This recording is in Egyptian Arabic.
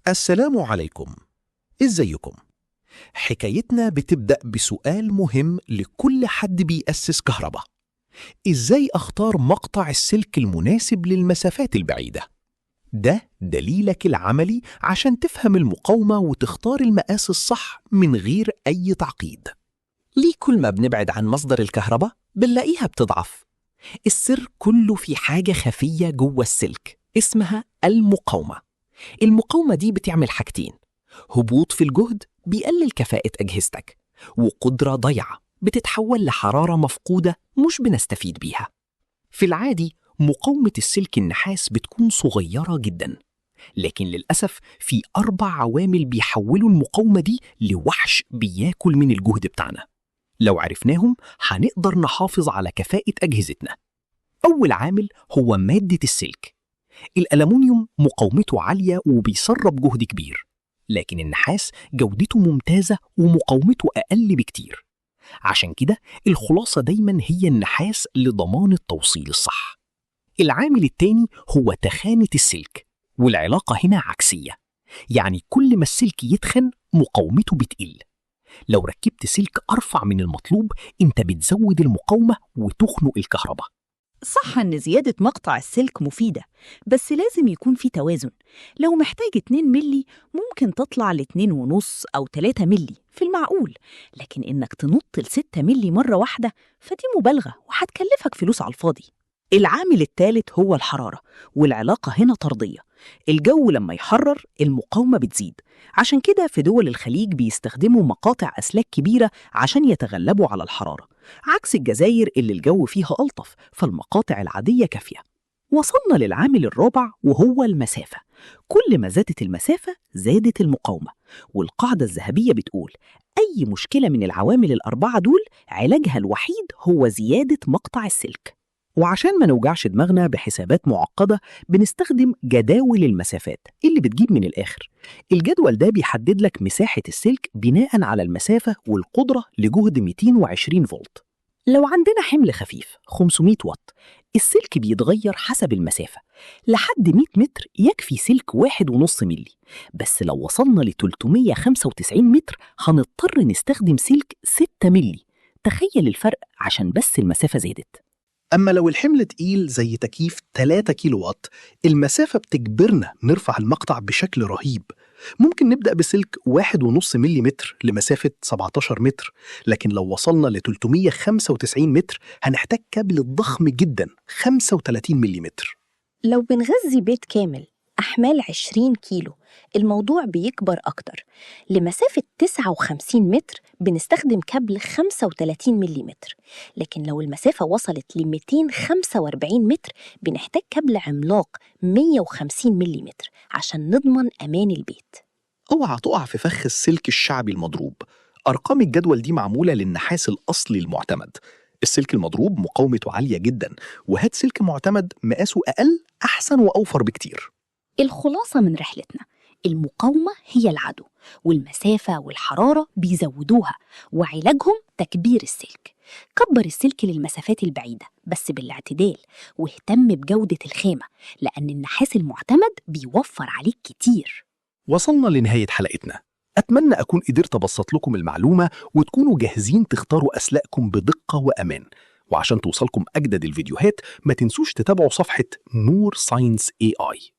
السلام عليكم، ازيكم؟ حكايتنا بتبدأ بسؤال مهم لكل حد بيأسس كهرباء: ازاي اختار مقطع السلك المناسب للمسافات البعيدة؟ ده دليلك العملي عشان تفهم المقاومة وتختار المقاس الصح من غير أي تعقيد. ليه كل ما بنبعد عن مصدر الكهرباء بنلاقيها بتضعف؟ السر كله في حاجة خفية جوه السلك اسمها المقاومة. المقاومة دي بتعمل حاجتين: هبوط في الجهد بيقلل كفاءة أجهزتك، وقدرة ضايعة بتتحول لحرارة مفقودة مش بنستفيد بيها. في العادي مقاومة السلك النحاس بتكون صغيرة جدا، لكن للأسف في 4 عوامل بيحولوا المقاومة دي لوحش بياكل من الجهد بتاعنا. لو عرفناهم هنقدر نحافظ على كفاءة أجهزتنا. أول عامل هو مادة السلك. الألمنيوم مقاومته عالية وبيسرب جهد كبير، لكن النحاس جودته ممتازة ومقاومته أقل بكتير. عشان كده الخلاصة دايما هي النحاس لضمان التوصيل الصح. العامل التاني هو تخانة السلك، والعلاقة هنا عكسية، يعني كل ما السلك يتخن مقاومته بتقل. لو ركبت سلك أرفع من المطلوب أنت بتزود المقاومة وتخنق الكهرباء. صح إن زيادة مقطع السلك مفيدة، بس لازم يكون في توازن. لو محتاج 2 ملي ممكن تطلع ل2.5 أو 3 ملي في المعقول، لكن إنك تنط ل6 ملي مرة واحدة فدي مبالغة وهتكلفك فلوس على الفاضي. العامل الثالث هو الحرارة، والعلاقة هنا طردية. الجو لما يحرر المقاومة بتزيد، عشان كده في دول الخليج بيستخدموا مقاطع أسلاك كبيرة عشان يتغلبوا على الحرارة، عكس الجزائر اللي الجو فيها ألطف فالمقاطع العادية كافية. وصلنا للعامل الرابع وهو المسافة. كل ما زادت المسافة زادت المقاومة، والقاعدة الذهبية بتقول أي مشكلة من العوامل الأربعة دول علاجها الوحيد هو زيادة مقطع السلك. وعشان ما نوجعش دماغنا بحسابات معقدة بنستخدم جداول المسافات اللي بتجيب من الآخر. الجدول ده بيحدد لك مساحة السلك بناء على المسافة والقدرة لجهد 220 فولت. لو عندنا حمل خفيف 500 واط، السلك بيتغير حسب المسافة. لحد 100 متر يكفي سلك 1.5 ملي، بس لو وصلنا ل 395 متر هنضطر نستخدم سلك 6 ملي. تخيل الفرق عشان بس المسافة زادت. أما لو الحمل تقيل زي تكييف 3 كيلو وات، المسافة بتجبرنا نرفع المقطع بشكل رهيب. ممكن نبدأ بسلك 1.5 ملي لمسافة 17 متر، لكن لو وصلنا ل 395 متر هنحتاج كابل ضخم جدا 35 ملي. لو بنغذي بيت كامل أحمال 20 كيلو الموضوع بيكبر أكتر. لمسافة 59 متر بنستخدم كابل 35 ملم، لكن لو المسافة وصلت ل 245 متر بنحتاج كابل عملاق 150 ملم عشان نضمن أمان البيت. اوعى تقع في فخ السلك الشعبي المضروب. أرقام الجدول دي معمولة للنحاس الأصلي المعتمد. السلك المضروب مقاومته عالية جدا، وهات سلك معتمد مقاسه أقل أحسن وأوفر بكتير. الخلاصة من رحلتنا: المقاومة هي العدو، والمسافة والحرارة بيزودوها، وعلاجهم تكبير السلك. كبر السلك للمسافات البعيدة بس بالاعتدال، واهتم بجودة الخامة لأن النحاس المعتمد بيوفر عليك كتير. وصلنا لنهاية حلقتنا. أتمنى أكون قدرت أبسط لكم المعلومة وتكونوا جاهزين تختاروا أسلاككم بدقة وأمان. وعشان توصلكم أجدد الفيديوهات ما تنسوش تتابعوا صفحة نور Science AI.